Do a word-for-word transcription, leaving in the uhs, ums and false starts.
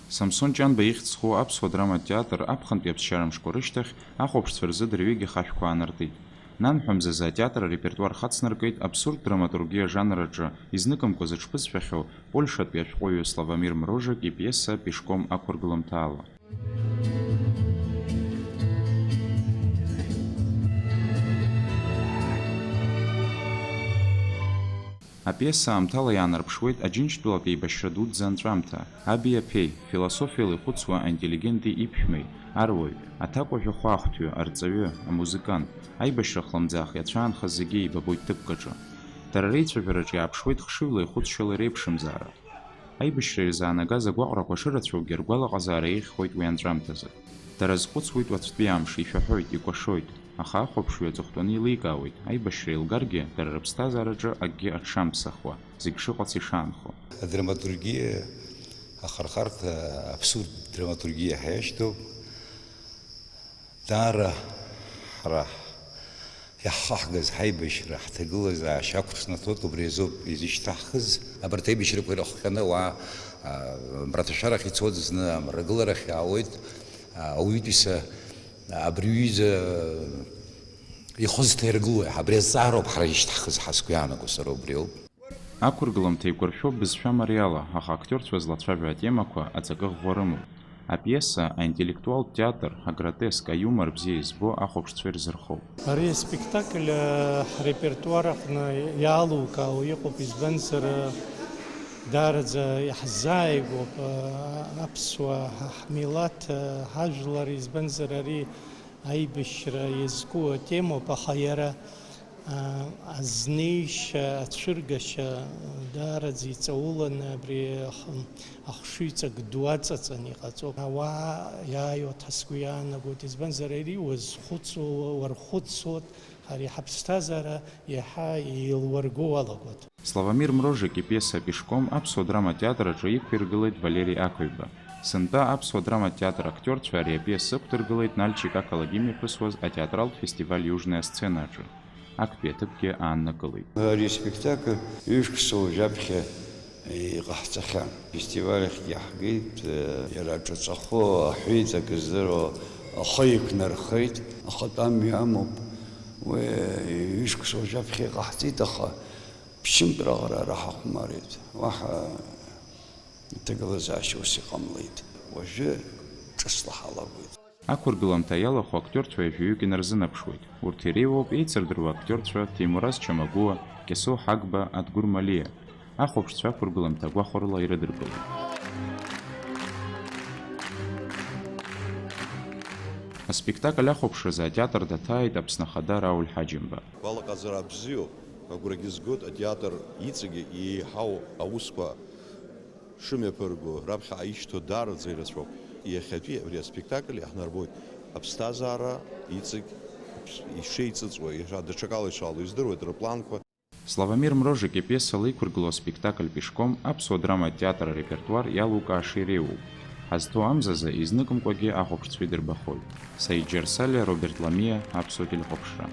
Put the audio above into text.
Самсон Ҷанба ихьӡ зху аԥсуа драматә театр аԥхынтәи аԥсшьара мшқәа рышьҭахь ахәаԥшцәа рзы дырҩегьых ашәқәа аанартит. Нанҳәа мзазы атеатр арепертуар хацнаркит абсурдтә драматургиа ажанр аҿы изныкымкәа зыҽԥызшәахьоу Польшатәи ашәҟәыҩҩы Славомир Мрожек ипиеса Пешком ақәыргыламҭа ала. Апиеса аамҭала иаанарԥшуеит Аџьынџьтәылатә еибашьра дуӡӡа анҵәамҭа, аби аԥеи, философиала ихәыцуа аинтеллигенти иԥшәмеи, аруаҩ, аҭакәажә ахәаахәҭҩы, арҵаҩы, амузыкант, аибашьра хлымӡаах иацәаанхаз зегьы еибабоит ҭыԥк аҿы. Дара реицәажәараҿы иааԥшуеит хшыҩла ихәыцшьала иреиԥшымзаара. Аибашьра ирзаанагаз агәаҟрақәа шырацәоугьы ргәалаҟазаара еиӷьхоит уи анҵәамҭазы. Дара зхәыцуеит уаҵәтәи амш, ишәаҳәоит, икәашоит, аха ахәаԥшҩы аҵыхәтәаны еиликаауеит, аибашьра еилгаргьы, дара рыԥсҭазаараҿы акгьы аҽшамԥсахуа, зегь шыҟац ишаанхо. Адраматургиа ахырхарҭа, аԥсуа драматургиа ҳәа иашьҭоуп. Даара ҳара иаҳхаҳгаз ҳаибашьра, ҳҭагылазаашьа ақәыршнаҭоит, убри азоуп изышьҭаҳхыз. Абарҭ аибашьрақәа ирыхҟьаны ауаа, а, мраҭашәарахь ицоит, зны амрагыларахь иаауеит, а, ауаҩытәыҩса абри аҩыза ихы зҭаиргыло, абри азҵаароуп ҳара ишьҭаҳхыз, ҳа сгәы иаанаго сара убри ауп. Ақәыргыламҭа еиқәыршәоуп бызшәа мариала, аха актиорцәа злацәажәо атемақәа аҵакы ӷәӷәа рымоуп. Апиеса аинтеллектуалтә театр, агротеск, аиумор бзиа избо ахәаԥшцәа ирзырхоуп. Ари аспектакль, э, ҳрепертуар аҟны иалукаауа иҟоуп, избанзар, э, даараӡа иаҳзааигәоуп, э, аԥсуаа, ҳа-, ҳмилаҭ, э, ҳажәлар, избанзар, ари аибашьра иазку атемоуп, аха иара, а, азнеишьа, ацәыргашьа даараӡа иҵауланы абри ах-, ахшыҩҵак ду аҵаҵаны иҟаҵоуп. Ауаа иааиуа ҭасгәы иаанагоит, избанзар, ари уазхәыцуа, уархәыцуа, ари ҳаԥсҭазаара иаҳа еилуарго уалагоит. Славомир Мрожек ипиеса Пешком аԥсуа драматеатр аҿы иқәиргылеит Валери Ақәаҩба. Сынтәа аԥсуа драматеатр актиорцәа ари апиеса ықәдыргылеит Нальчик ақалақь имҩаԥысуаз атеатралтә фестиваль Южная сцена аҿы. Актәи аҭыԥгьы ааннакылеит. Ари аспектакль ҩышықәса уажәаԥхьа иҟаҳҵахьан. Фестиваль ахьгьы иаҳгеит, иара аҿаҵахәы аҳәеит, акы здыруа ахы иқәнархеит, ахатә амҩа амоуп. Уи ҩышықәса уажәаԥхьа иҟаҳҵеит, аха ԥшьынтә раҟара ара ҳахәмарит. Уаҳа аҭагылазаашьа ус иҟамлеит. Уажәы ҿыцла ҳалагоит. Ақәыргыламҭа иалахәу актиорцәа ҩажәаҩык инарзынаԥшуеит. Урҭ иреиуоуп еицырдыруа актиорцәа Ҭемураз Чамагәуа, Кьасоу Ҳагба, Адгәыр Малиа. Ахәаԥшцәа ақәыргыламҭа гәахәарыла ирыдыркылоит. Аспектакль ахәаԥшразы атеатр даҭааит Аԥсны Ахада Рауль Ҳаџьымба. Гәалаҟазаара бзиоуп, агәрагьы згоит атеатр иҵегьы еиҳау аусқәа шымҩаԥырго, раԥхьаҟа ишьҭоу даараӡа ирацәоуп. Иахьатәи абри аспектакль иаҳнарбоит аԥсҭазаара иҵегь ишеиҵыҵуа, иара даҽакала ишалоу издыруеит рыпланқәа. Славомир Мрожек ипиесала иқәыргылоу аспектакль Пешком аԥсуа драматә театр арепертуар иалукааша иреиуоуп. Ҳазҭоу амзазы изныкымкәагьы ахәаԥшцәа идырбахоит. Саид Џьарсалиа, Роберт Ламиа, Аԥсуа телехәаԥшра.